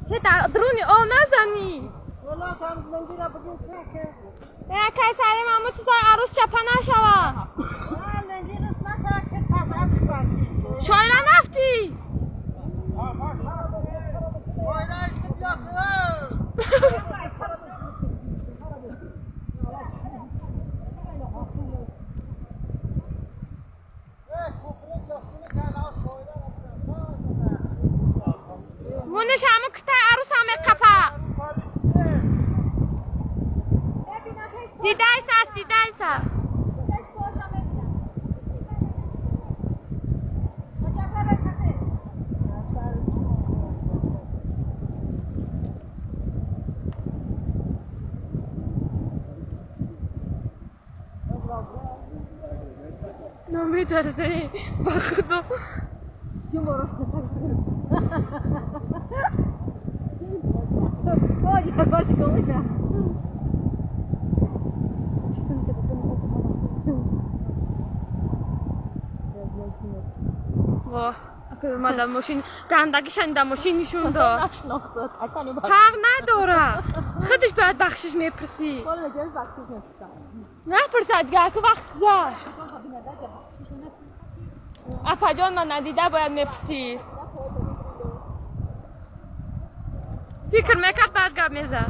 Дар дуруни о назанӣ. Якай сари маму чизай арӯс чапа нашава. Шоира нафтӣ. Мунеш ҳаму китай арӯс ҳам меқапа. Дидайса аст, дидайса. Намитарсӣ ба худо. Во, ма дар мошин гандагишан дар мошин нишон дод. Ҳақ надора. Худаш бояд бахшиш мепурсӣ. Напурсад гаку вақт гузашт. Апаҷон, ман надида бояд мепурсӣ. Фикр мекард, баъд гап мезад.